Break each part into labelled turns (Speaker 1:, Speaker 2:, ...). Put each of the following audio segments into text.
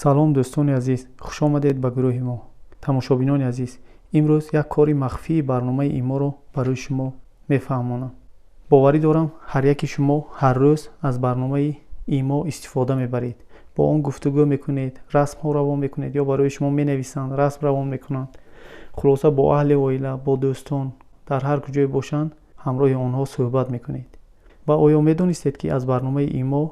Speaker 1: Салом, дӯстони азиз, хушомадед ба гурӯҳи мо. Тамошобинони азиз, имрӯз як кори махфии барномаи иморо барои шумо мефаҳмонам. Боварӣ дорам, ҳар яки шумо ҳар рӯз аз барномаи имо истифода мебаред, бо он гуфтугӯ мекунед, расмҳо равон мекунед ё барои шумо менависанд, расм равон мекунанд. Хулоса, бо аҳли оила, бо дӯстон дар ҳар куҷое бошанд, ҳамроҳи онҳо суҳбат мекунед. Ва оё медонистед, ки аз барномаи имо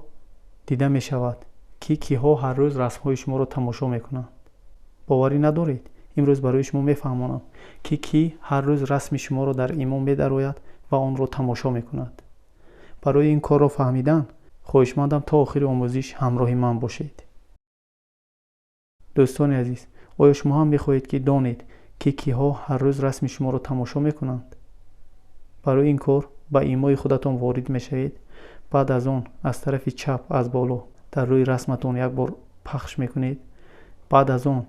Speaker 1: дида мешавад, ки киҳо ҳар рӯз расмҳои шуморо тамошо мекунанд? Боварӣ надоред? Имрӯз барои шумо мефаҳмонам, ки кӣ ҳар рӯз расми шуморо дар имо медарояд ва онро тамошо мекунад. Барои ин корро фаҳмидан хоҳишмандам, то охири омӯзиш ҳамроҳи ман бошед. Дӯстони азиз, оё шумо ҳам мехоҳед, ки донед, ки киҳо ҳар рӯз расми шуморо тамошо мекунанд? Барои ин кор ба имои худатон ворид мешавед. Баъд аз он аз тарафи чап, аз боло, дар рӯи расматон як бор пахш мекунед. Баъд аз он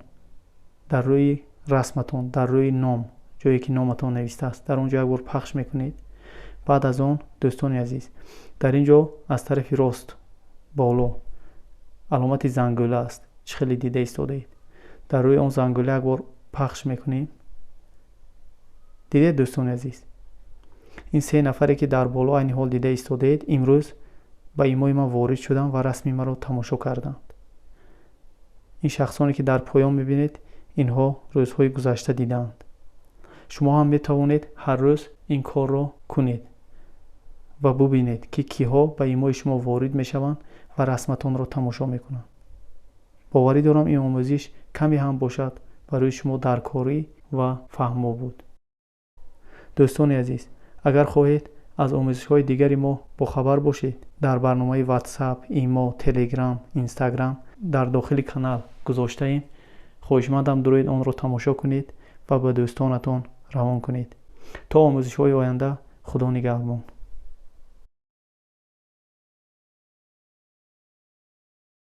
Speaker 1: дар рӯи расматон, дар рӯи ном, ҷое ки номатон навистааст, дар он ҷо як бор пахш мекунед. Баъд аз он, дӯстони азиз, дар ин ҷо аз тарафи рост боло аломати зангӯла аст, чӣ хеле дида истодаед. Дар рӯи он зангӯла як бор пахш мекунем. Дидед, дӯстони азиз, ин се нафаре, ки дар боло айни ҳол дида истодаед, имрӯз ба имои ман ворид шуданд ва расми маро тамошо карданд. Ин шахсоне, ки дар поён мебинед, инҳо рӯзҳои гузашта дидаанд. Шумо ҳам метавонед ҳар рӯз ин корро кунед ва бубинед, ки киҳо ба имои шумо ворид мешаванд ва расматонро тамошо мекунанд. Боварӣ дорам, ин омӯзиш каме ҳам бошад, барои шумо даркорӣ ва фаҳмо буд. Дӯстони азиз, агар хоҳед аз омӯзишҳои дигари мо бохабар бошед, дар барномаи WhatsApp, имо, Telegram, Instagram дар дохили канал гузоштаем. Хоҳишмандам, дуроед, онро тамошо кунед ва ба дӯстонатон равон кунед. То омӯзишҳои оянда, Худо нигаҳбон.